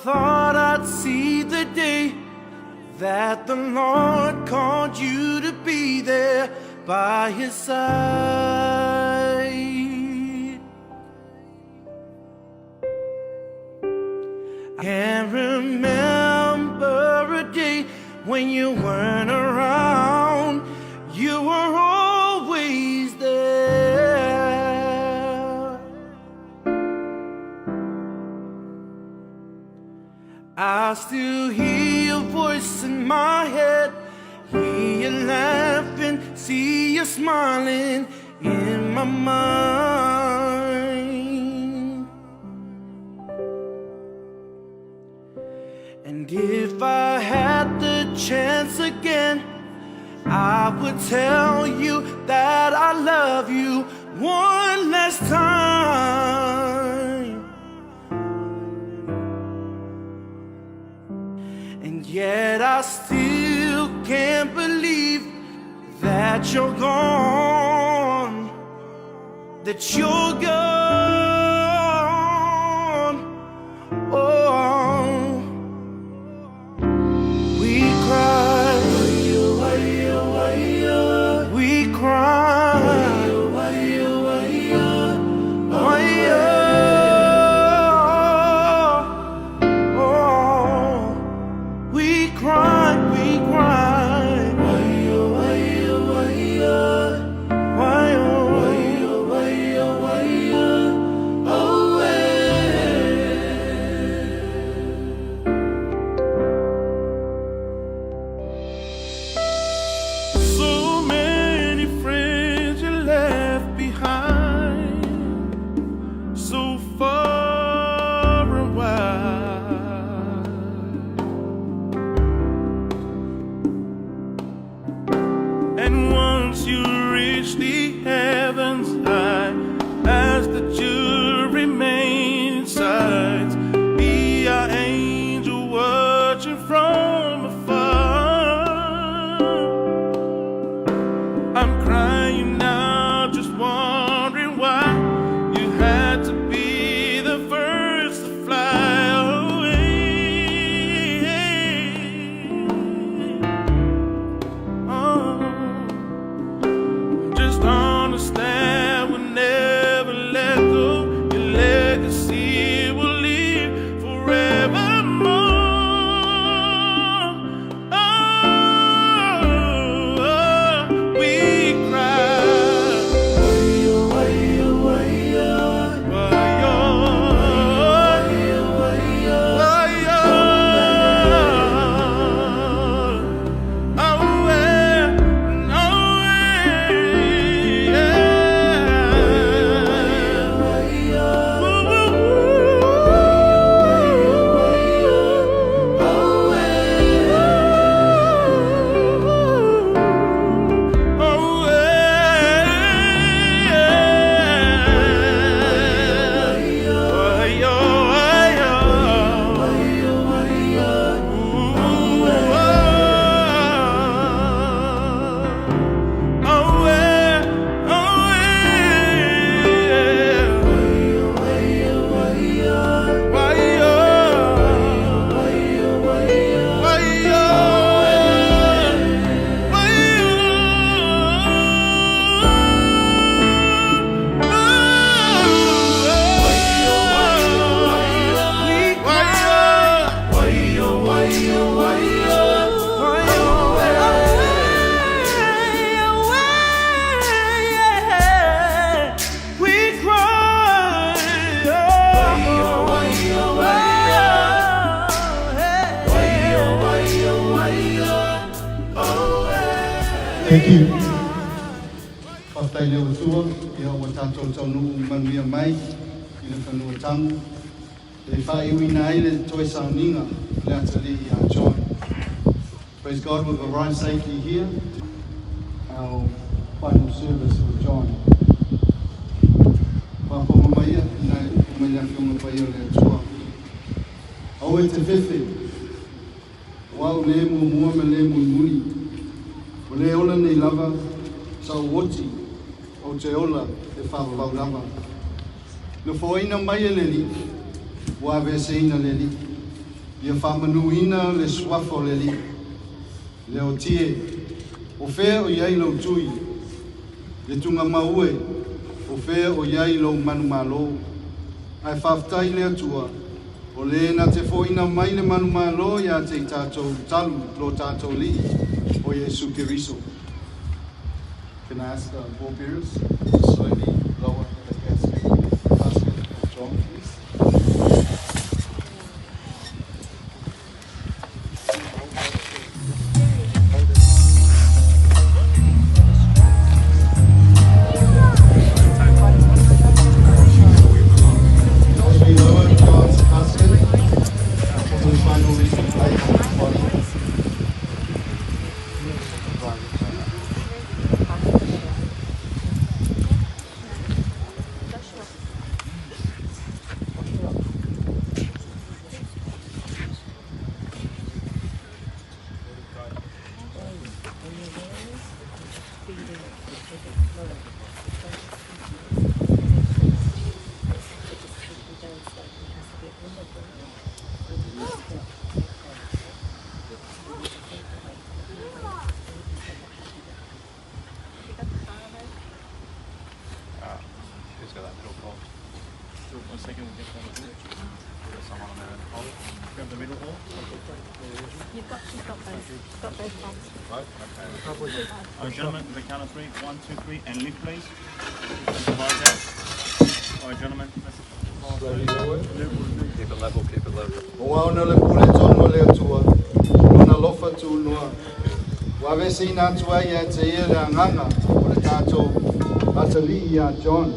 thought I'd see the day that the Lord called you to be there by his side. I can't remember a day when you weren't around. You were always there. I still hear your voice in my head, hear you laughing, see you smiling in my mind. And if I had the chance again, I would tell you that I love you one last time. And yet I still can't believe that you're gone, that you're gone. Oh, we cry, we cry, oh, we cry, we cry. Why, oh, So many friends you left behind, so far and wide. And once you reach the heavens high, ask that you remain inside. Be our angel watching from afar. I'm crying now, just wondering why you had to be the first to fly away. Oh, just understand we'll never let go. Your legacy will live forevermore. Oh, we cry. We cry. We cry. Thank you. Whātai leo tua, ia ua tātou taunuu manuia mai i le whanua tango. Le whaiuina ai le toi sauninga le atali i a John. Praise God, we've arrived safely here. Our final service with John. Whāpoma mai ia, nai mai le awhionga pai o le atua. Au e te fefe, wau le mua mua me le muli. O le ola nei lava, sa o oti, o te ola e whawawau lava. Na whaina mai e leli, wa ve seina leli. Ia faamanuina le suafa o le Alii. Le Oti e, o fea o i ai lou tui, le tugamau e, o fea o i ai lou manumalo. Ae faafetai i le Atua, o le na te foaiina mai le manumalo ia te i tatou talu lo tatou Alii, o Iesu Keriso. Can I ask the pallbearers to slowly lower the casket of John, please? As we lower John's casket to the final resting place of his body. Who's got that middle pole? One second, we'll get that. Got someone on there in the pole? Grab the middle hole. You've got both. You've got both poles. Right, okay. All right, gentlemen, the count of three. One, two, three, and lift, please. Divide that. All right, gentlemen. Let's Slowly lower. Keep it level, keep it level. Ua ona le pule tonu o le Atua, lona alofa tunoa. Ua aveseina atu ai ia te ia le agaga o le tatou atalii ia John.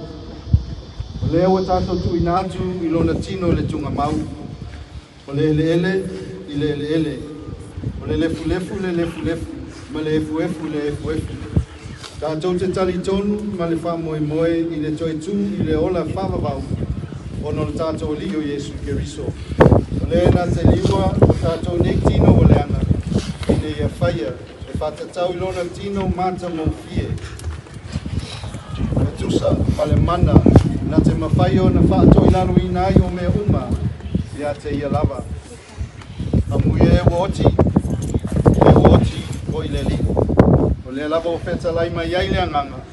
O lea ua tatou tuuina atu i lona tino i le tugamau. O le eleele i le eleele. O le lefulefu i le lefulefu, ma le efuefu i le efuefu. Tatou te talitonu ma le faamoemoe i le toe tu i le ola faavavau ona o le tatou Alii o Iesu Keriso. O le na te liua o tatou nei tino ua leaga, ina ia faia e faatatau i lona tino matagofie. E tusa ma le mana na te mafai ona faatoilaloina ai o mea uma ia te ia lava. Amuia e ua oti, e ua oti o i le Alii. O lea lava o fetalai mai ai le agaga,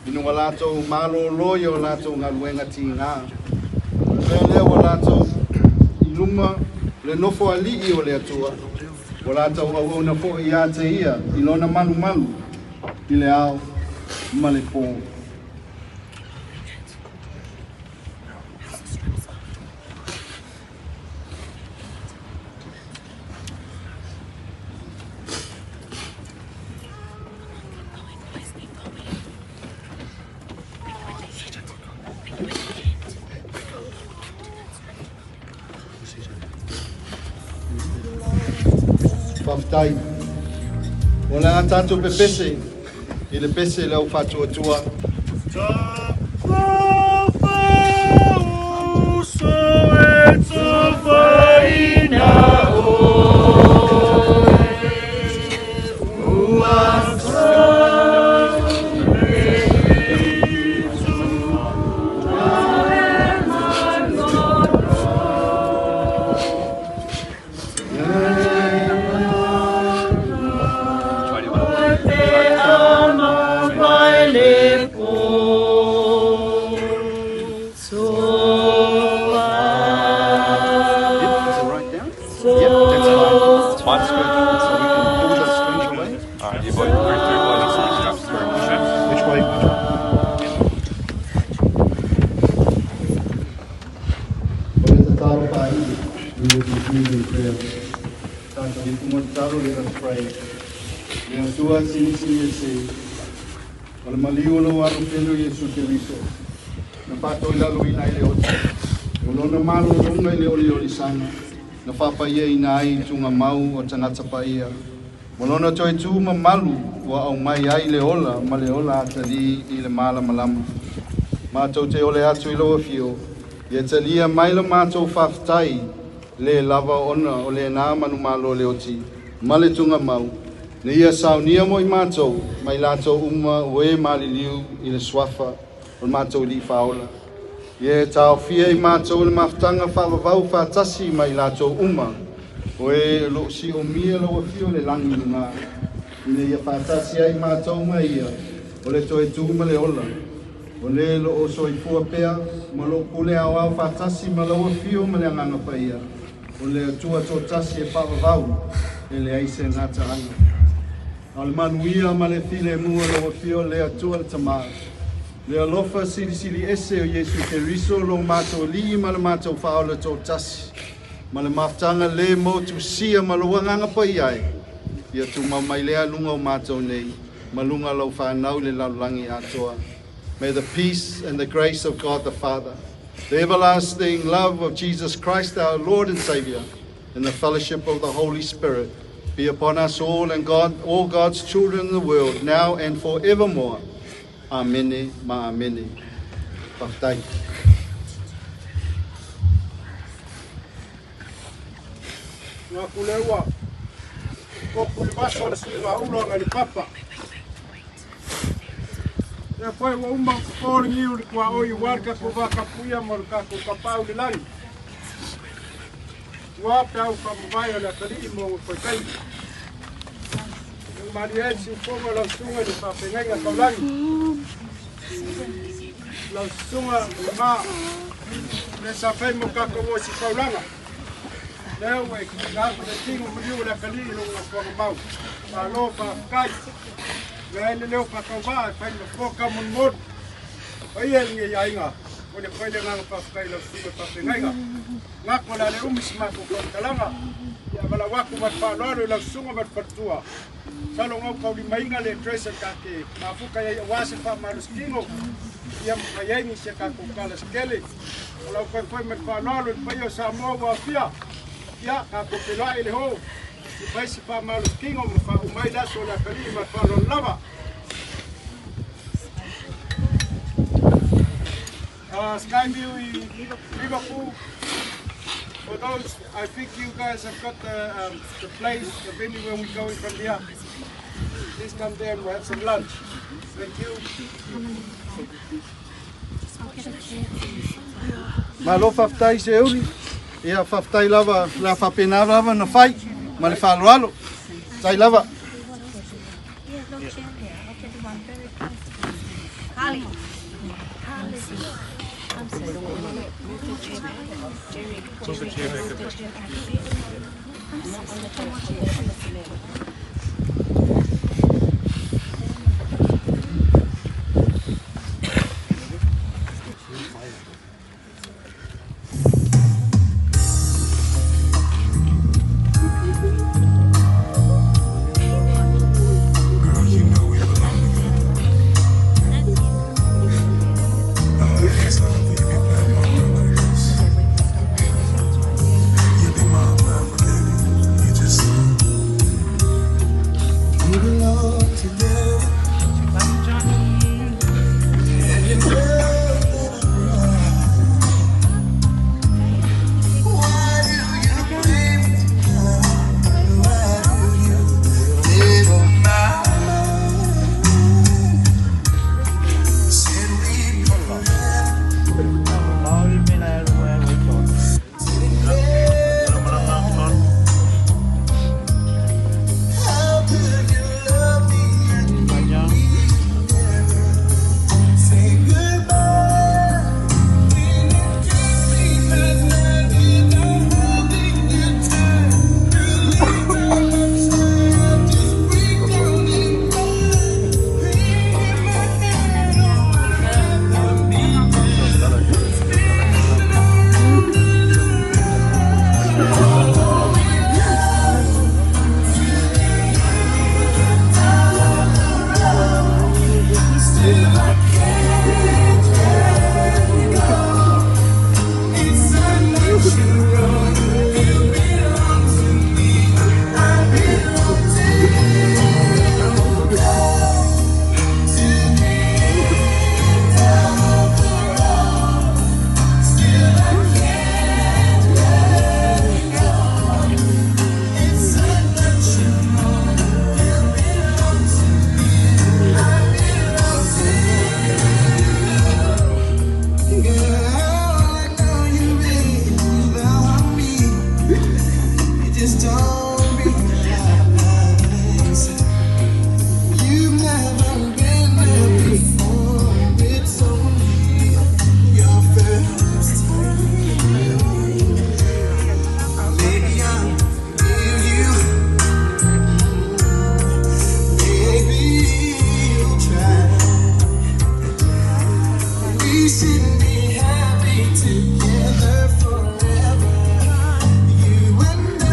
ina ua latou malōlō i o latou galuega tigā. O le mea lea ua latou i luma le nofo alii o le Atua, ua latou auauna foi ia te ia i lona malumalu i le ao ma le pō. Faafetai. O le a tatou pepese i le pese le au faatuatua. Which way do you want it? Yep, is it right down? Yep, that's fine. It's fine. That's good. So we can pull the strings away. All right, you boys, three, three boys, straps through. Straps. Which way? Which way? O le tatalo faaiu, we will conclude in prayer. Tatou mo le tatalo, let us pray. Le Atua silisili ese, o le maliu o lou Alo pele o Iesu Keriso, na faatoilaloina ai le oti. O lona malōlōga i le oliolisaga, na faapaiaina ai i tugamau o tagata paia. Ma lona toe tu mamalu ua aumai ai le ola ma le ola atalii i le malamalama. Matou te ole atu i lou afio, ia talia mai la matou faafetai, le lava ona o lena manumalo le oti, ma le tugamau, na ia saunia mo i matou, ma i latou uma o e maliliu i le suafa o le matou Alii Faaola. Ia taofia i matou le mafutaga faavavau faatasi ma i latou uma. O e o loo siomia lau afio i le lagi i luga, ina ia faatasi ai matou ma ia, o le toe tu ma le ola. O le o loo soifua pea ma o loo pule aoao faatasi ma lau afio ma le Agaga Paia, o le Atua toatasi e faavavau, e leai se gataaga. A o le manuia ma le filemu o lau afio le Atua le Tamā, le alofa silisili ese o Iesu Keriso lo matou Alii ma le matou Faaola toatasi, ma le mafutaga le motusia ma lou Agaga Paia e, ia tumau mai lea luga o matou nei, ma luga lau whānau le lalolagi atoa. May the peace and the grace of God the Father, the everlasting love of Jesus Christ our Lord and Savior, and the fellowship of the Holy Spirit be upon us all and God, all God's children in the world, now and forevermore. Amene ma amene. Faafetai. Ngakuleua o le maso le suiga ulo anga le papa. Ia foi ua uma o le niu le kua oi warka ko vaka puia mo le kako kapau le lagi. Ua pe au whamawai o le akalii mo koe kai. Mari e si ufonga lau sunga le whawhengainga kaulangi. Lau sunga le mā. Le sa whai mo kako mo si kaulanga. Leo e ngā le tingo mliu le akalii lo ngā kuanga mau. Malo whawhakai. Le le leo whakauwa e whai ma whoka mun mon. Pai e ngi ainga. O le whai le ngā whawhakai lau sunga whawhengainga. Ngā ko la le umi si mako kalanga. Ia wala waku mat whaloaro lau sunga mat whatua. Salo ngau kauli mainga le dress ka ke mafuka ia wase fa maluskingo ia mayangi se ka ko kala skele o lau kai foi mat whaloaro le pai o Samoa wa fia ia ka ko pelai le ho i pai si fa maluskingo ma fa umai la so la kali ma fa lo lava. Skyview in Liverpool. For those, I think you guys have got the place, the venue where we're going from here. Please come there and we'll have some lunch. Thank you. Malo faafetai se uli. Ia faafetai lava la faapena lava na fai ma le faaaloalo. Tai lava. Yeah, no chair there. I'll get one very close. Harley. Harley. I'm sorry. Move the chair back. Jerry. Move the chair back a bit. I'm so sorry. Girl, you know we belong together. Oh, it's time for you to be playing my heart like this. You be mine forever, baby. You just Just don't realize you've never been there before. It's only your first time. Maybe I'm near you. Maybe you'll try. We should be happy together forever. You and I.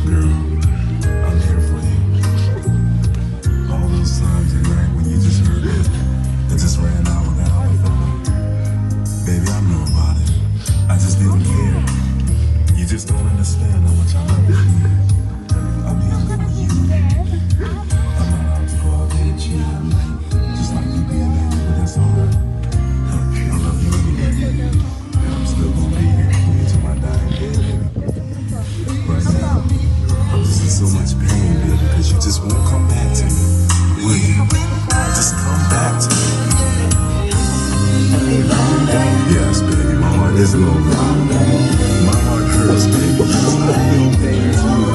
Girl, I'm here for you. All those times at night when you just heard me and just ran out with that other fella. Baby, I know about it. I just didn't care. You just don't understand how much I love you. I'm here for you. I'm not out to go out there and cheat on you. Just like you being there, but that's alright. I love you anyway. And I'm still gonna be here for you till my dying day, baby. Right now, I'm just in so much pain, baby, because you just won't come back to me. Will you? Just come back to me. Yes, baby, my heart is lonely. My heart hurts, baby. Yes, I feel pain too.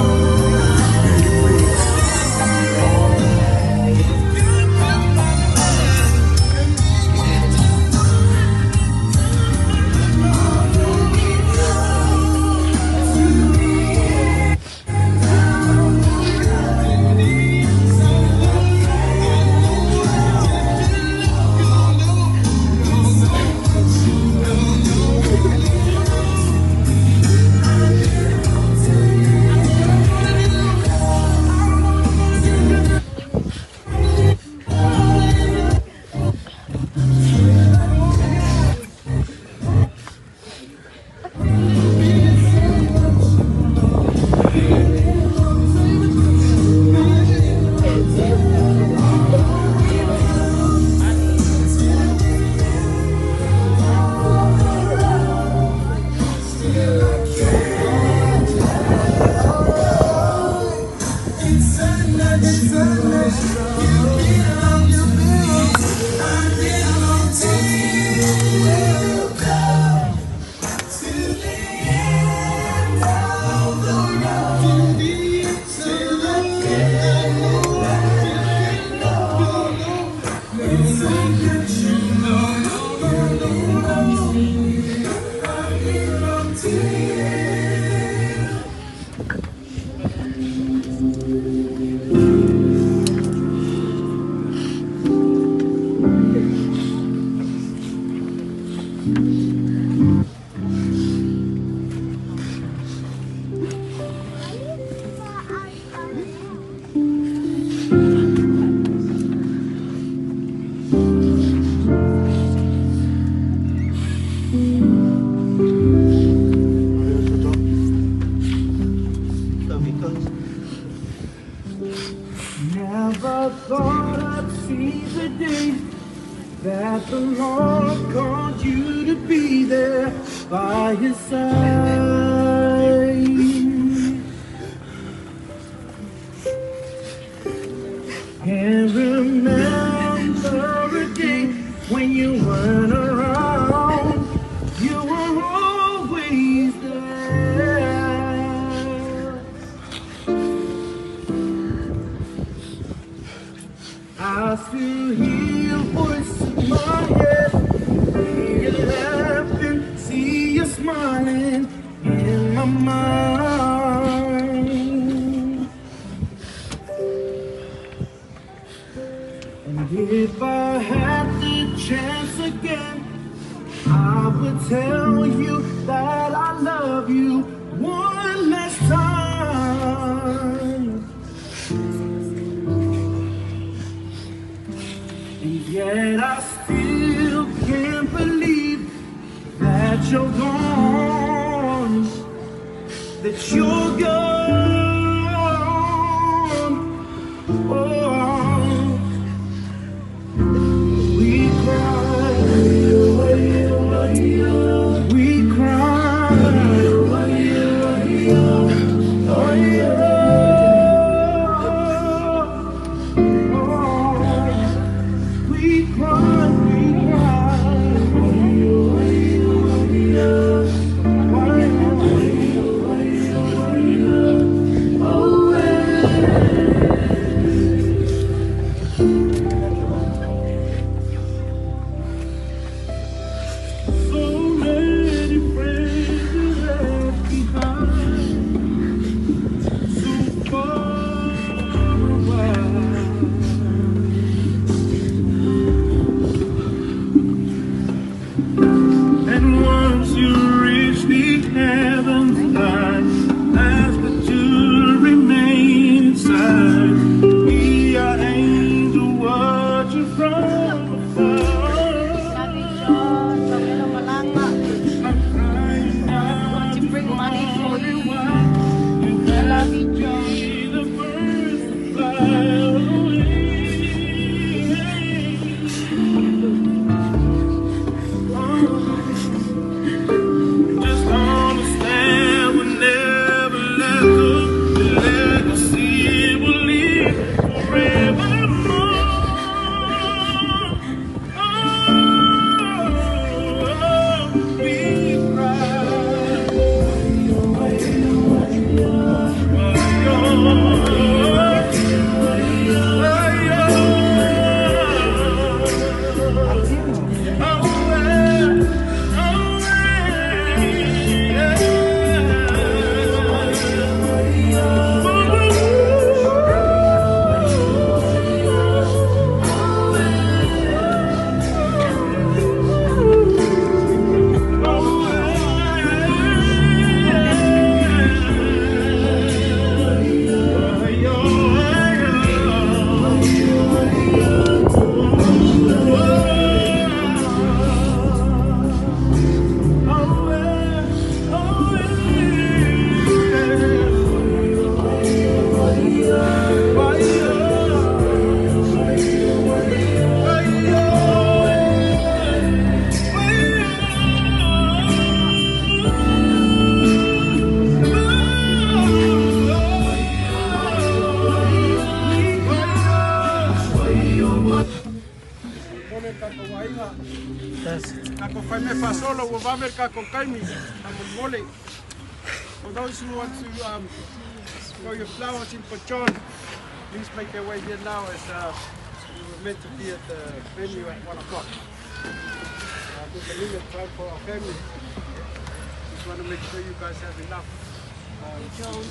Baby, please. Never thought I'd see the day that the Lord called you to be there by his side. And remember a day when you weren't around, you were always there. I still hear your voice in my head, hear you laughing, see you smiling in my mind. that you're gone. Oh, we cry, we cry. Oh, yeah. Oh, we cry, we cry. So many friends you left behind, so far away. And once you reach the heavens high, ask that you remain inside. Be our angel watching from afar. Love you, John. Pamela Malanga. I'm crying out. Want to bring money for you. You I love you, John. be the first to fly away. Just understand we'll never let go. The legacy will live forevermore. Oh, we cry. Mole kako waiga. Kako whaime whasolo, wa vave kako kaimi. Mole. For those who want to throw your flowers in for John, please make your way here now, as we were meant to be at the venue at 1 o'clock. There's a limited time for our family. Just want to make sure you guys have enough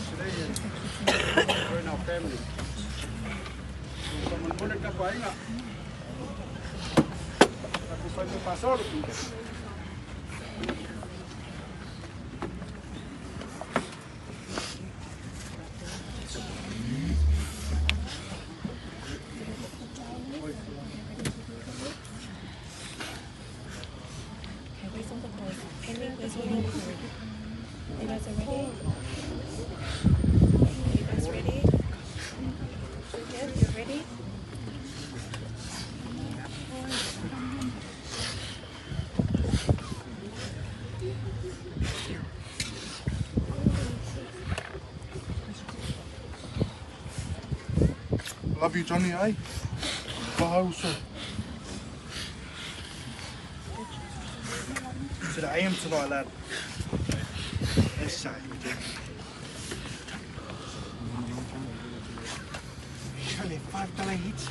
today and join our family. So, mole kako aiga. Kako whaime whasolo. Okay, where's all the boys? Henry, where's all your crew? You guys are ready? You guys ready? Good, you're ready? Love you, Johnny, eh? Bye, also. To the AM tonight, lad. Let's say we do. Only $5 hits.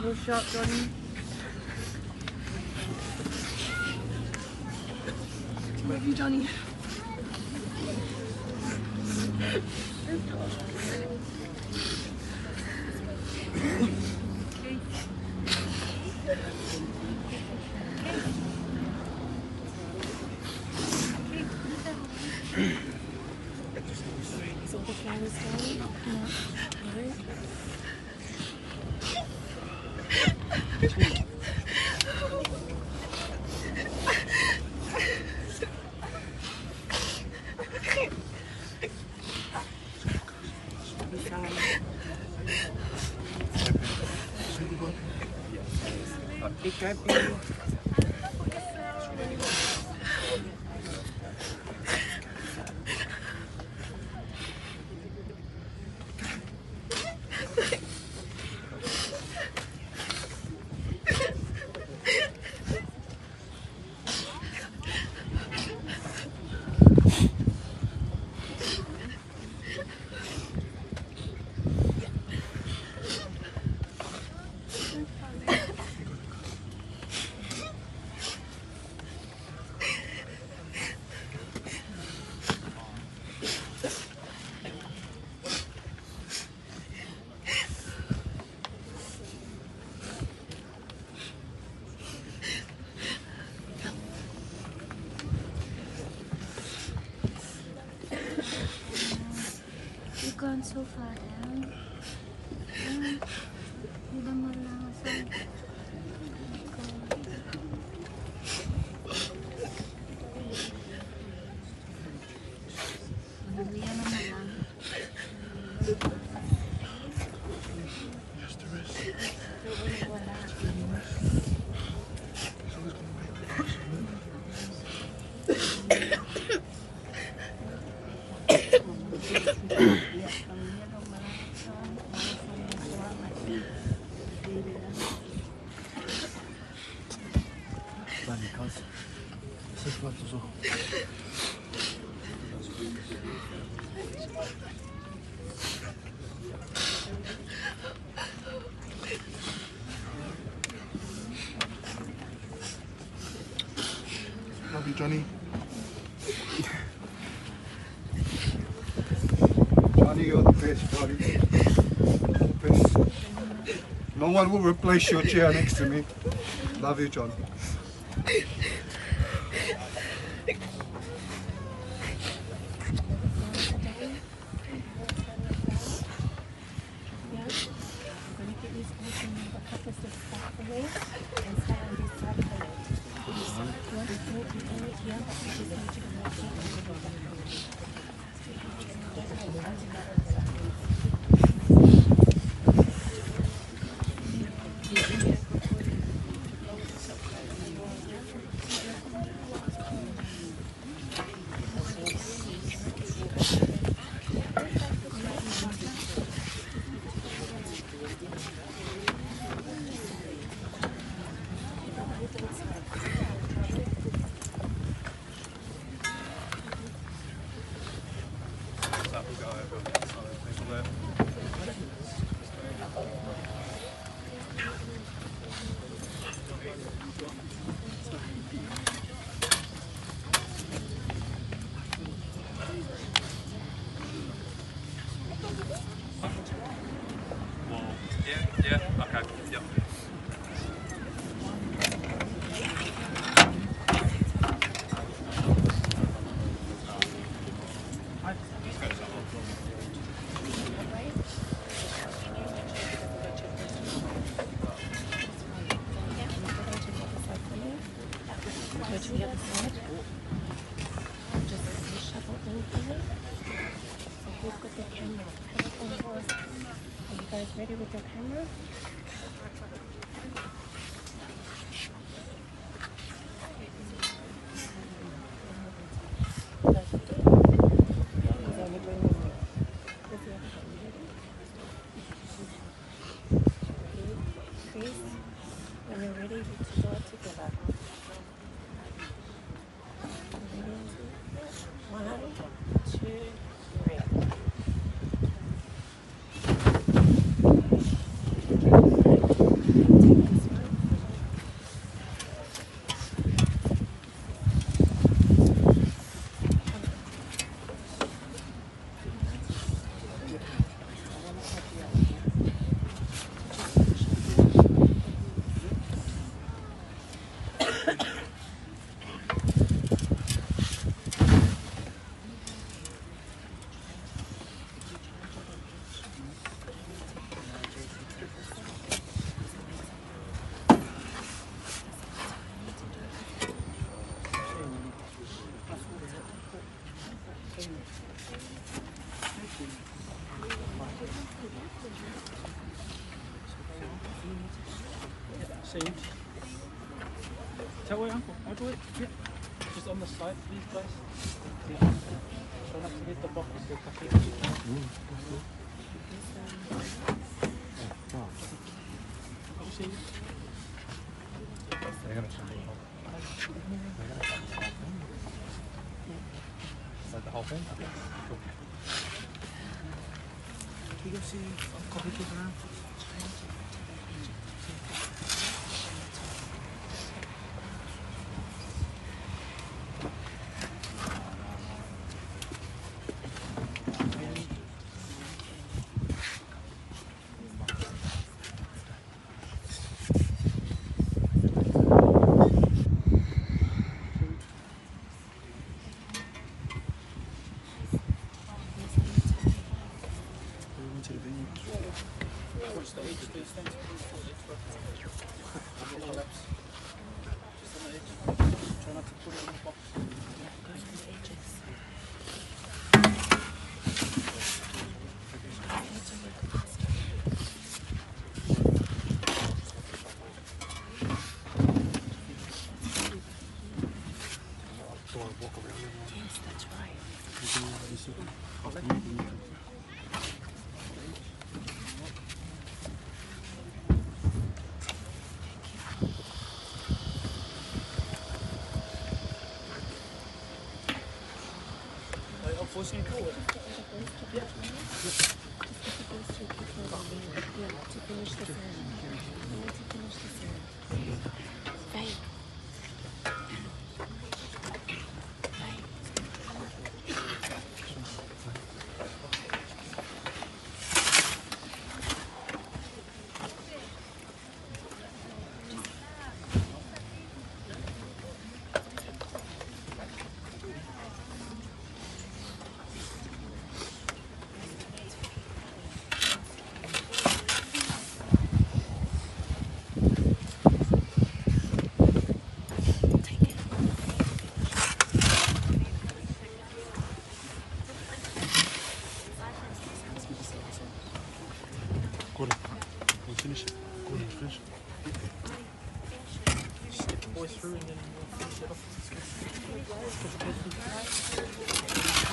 Good shot, Johnny. Love you, Johnny. You've gone so far down. You don't want to Yes, there is. There's always going to be a place, isn't it? Love you, cuz. Love you, Johnny. Johnny, you're the best, buddy. The best. No one will replace your chair next to me. Love you, John. Yeah. I'm going to get these guys to move a couple of steps back away and stay on this side of the leg. You want to do it here, but we just need you to walk in. That will go over on the other side of the table there. Well, yeah, okay, yep. Go to the other side. Just shovel in here. So who's got the camera? Are you guys ready with your camera? You guys ready? He's only bringing one. Where's the other one? You ready? Ready? Chris, when you're ready, we two go together. Ready? 1, 2, 3. Take this one. Tell way, uncle. Uncle, yeah. Just on the side, please, guys. Yeah. Try not to hit the box. Is that the whole thing? Okay. Cool. Can you go see coffee kids around? Yes, that's right. To finish the ceremony. We need to finish the ceremony. Faye. Faye. Gordon, we'll finish it. Gordon, finish it. Just get the boys through and then we'll finish it off.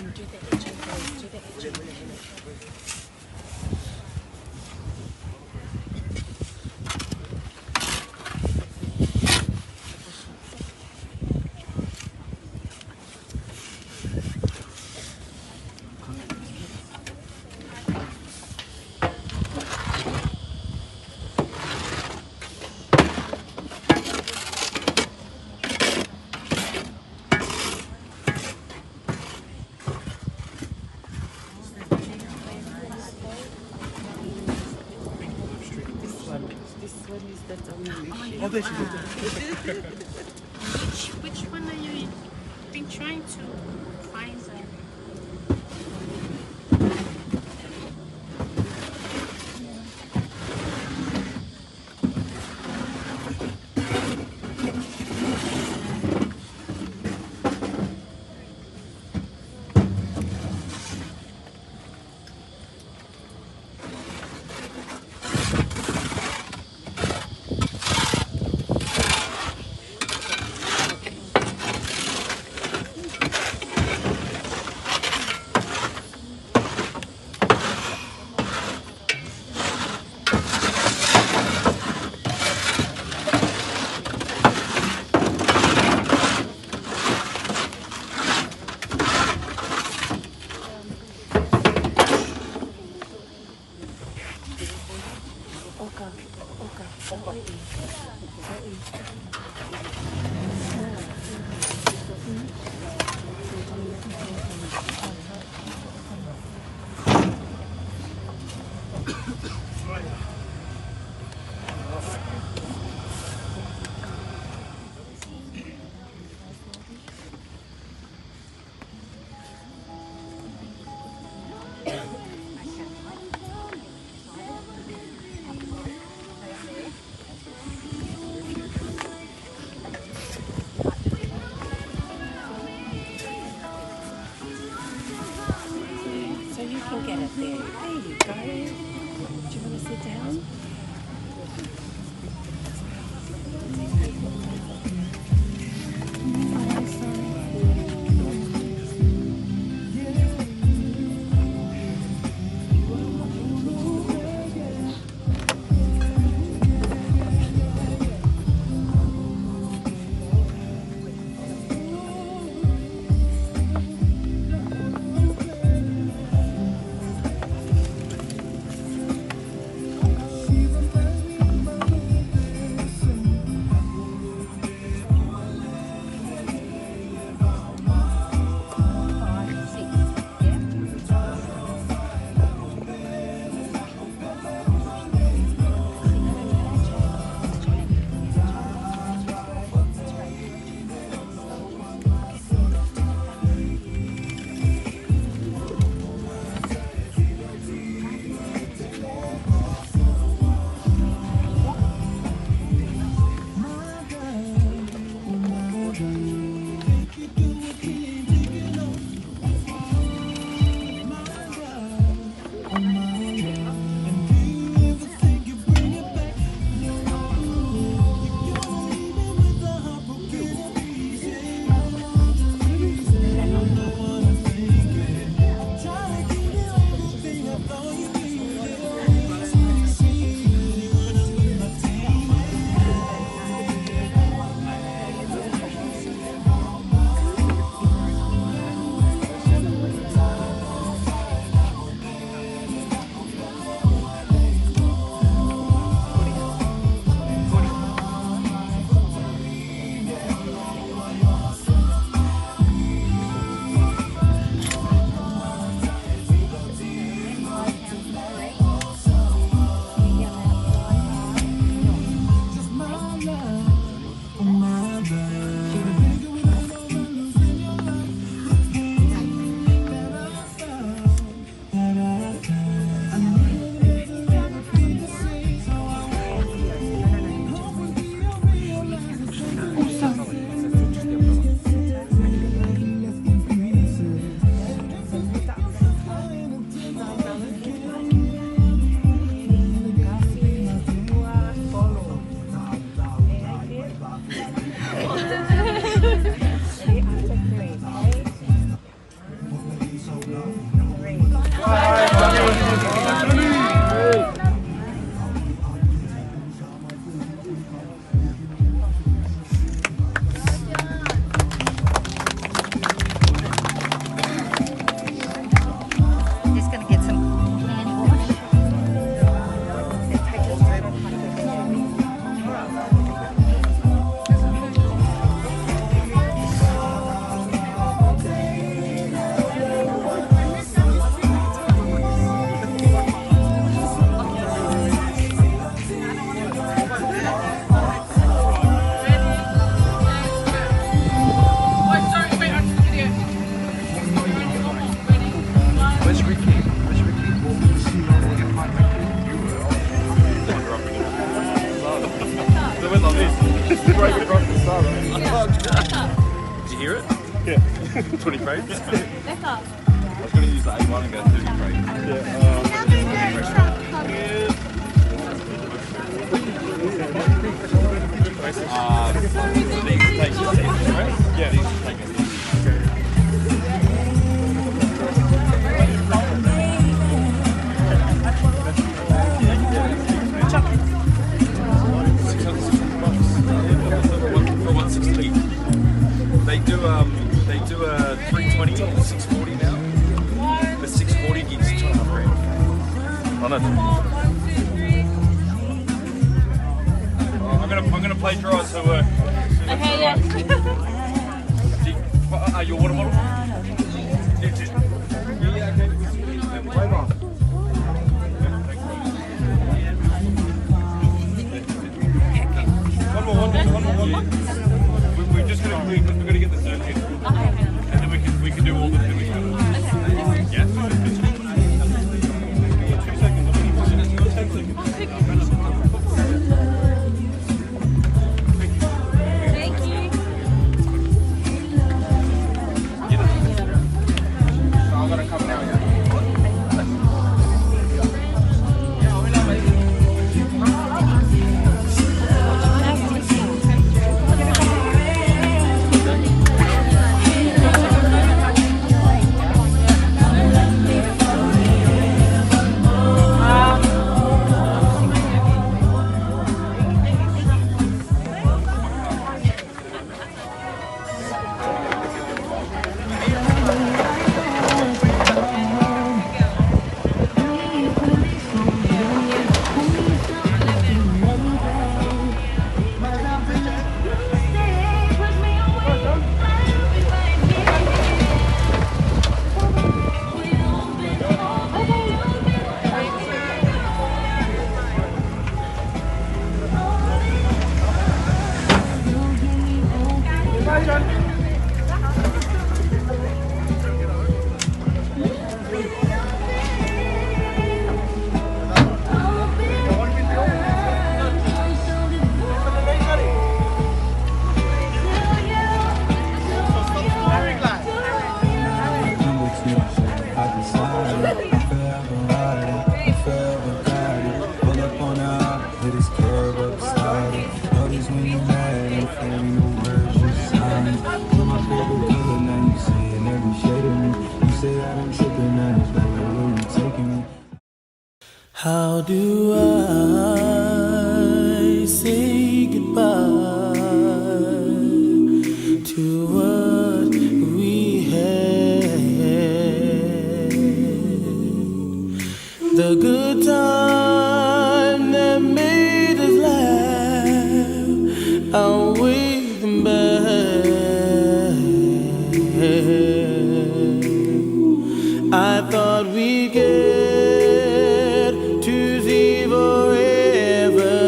Do the edging, boys. Do the edging. This one is the Tommy. Oh, there she is. Which one are you been trying to find? Oka. Oka. Straight across the sun. Did you hear it? Yeah. 20 frames? Lekker. I was going to use the A1 and go 30 frames. Yeah. So these take 60 frames? Yeah. These take 60. For 160. They do a 320 and 640 now. The 640 gigs 2.5 grand. I know. I'm gonna play dry so Okay, yeah. Your water bottle? Yeah, okay. One more. We're just gonna we're gonna get the circuit, and then we can do all the things. Yeah. 2 seconds. 10 seconds. Thank you. I'm gonna come now, yeah? How do I say goodbye to what we had? The good time that made us laugh, outweighed the bad. I thought we'd get to see forever,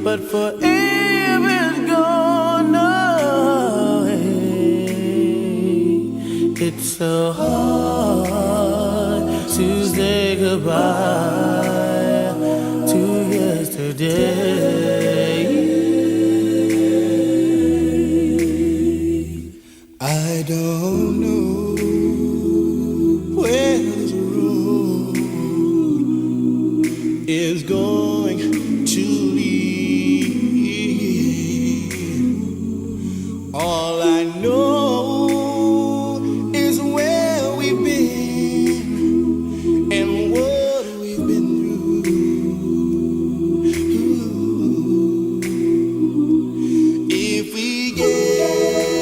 but forever's gone away. It's so hard to say goodbye to yesterday. I don't know where this road is going to lead. All I know is where we've been and what we've been through. If we get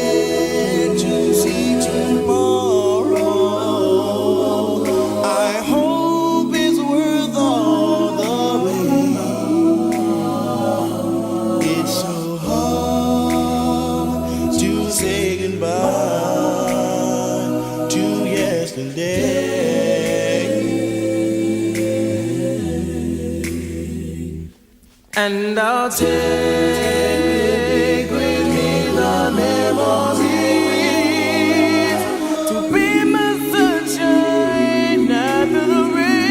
to see tomorrow, I hope it's worth all the wait. It's so hard to say goodbye to yesterday. And I'll take with me the memories to be my sunshine after the rain.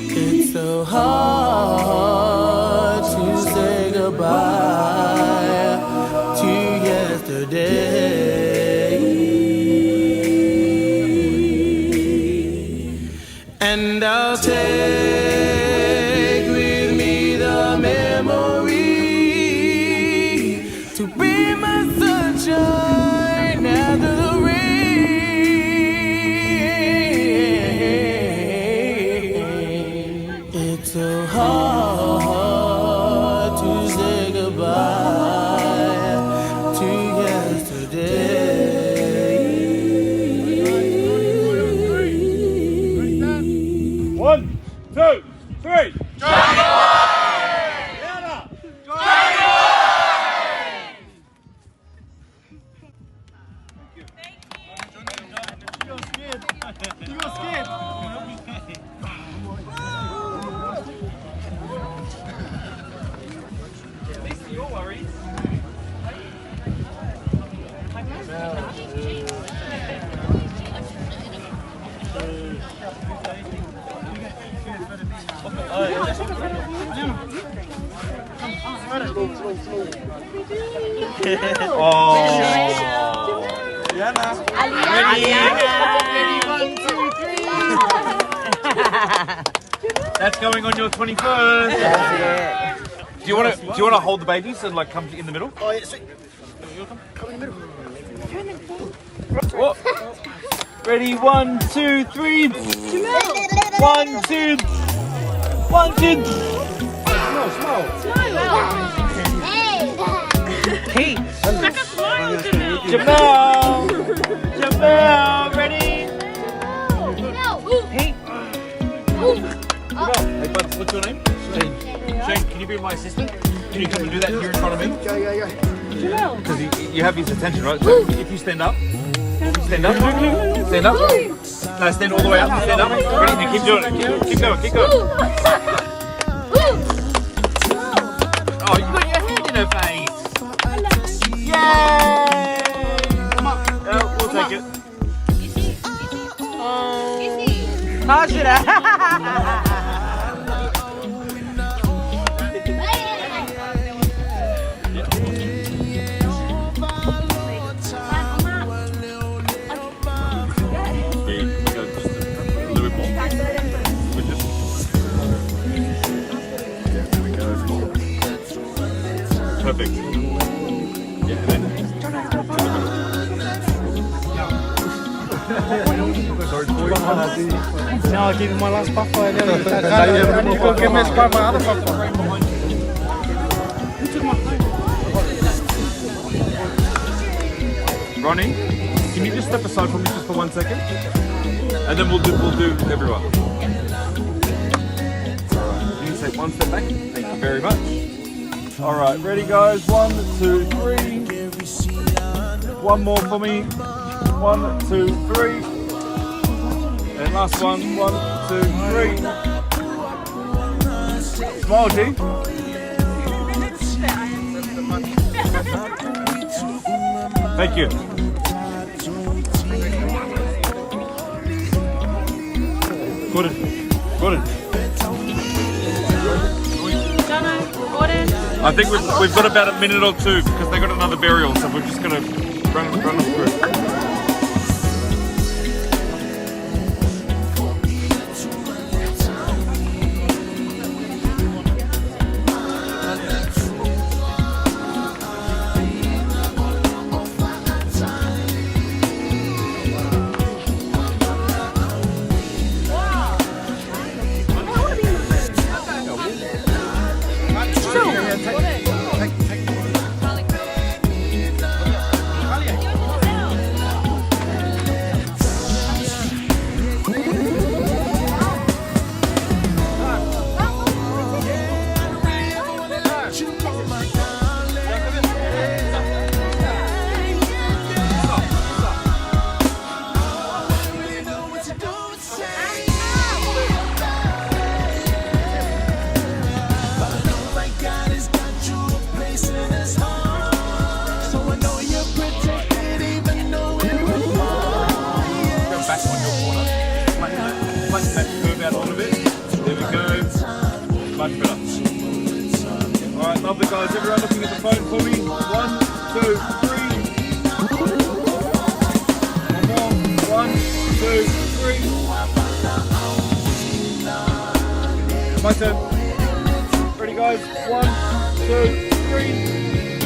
It's so hard to Oh. Ready? One, two, three. That's going on your 21st. Do you want to do you want to hold the babies and like come in the middle? Oh, yeah, so, come in the middle. Oh. Ready? 1, 2, 3. 1, 2. 1, 2. Smile, smile. Hey. Jamel. Jamel, ready? Hey. Jamel. Hey, bud, what's your name? Shane. Shane, can you be my assistant? Can you come and do that here in front of me? Yeah, yeah, yeah. Because you have his attention, right? So if you stand up, stand up, stand up. No, stand all the way up. Stand up. Ready? And keep doing it. Keep going. Keep going. Oh, you got your hand in her face. Yay! Come on. We'll take it. Yeah, you can go just a little bit more. We're just. Yeah, there we go. Perfect. Yeah, and then to the middle. Sorry, boys. Now I give you my last buffer and then You go get me my other buffer. Ronnie, can you just step aside for me just for 1 second? And then we'll do everyone. Alright, you can take one step back. Thank you very much. Alright, ready guys? 1, 2, 3. One more for me. 1, 2, 3. And last one. 1, 2, 3. Smile, G. Thank you. Gordon. Gordon. Jono, Gordon. I think we've got about a minute or two because they got another burial, so we're just gonna run them through. Go back on your corner. Flatten that curve out a little bit. There we go. Much better. All right, lovely guys. Everyone looking at the phone for me. 1, 2, 3. One more. 1, 2, 3. My turn. Ready, guys? 1, 2, 3.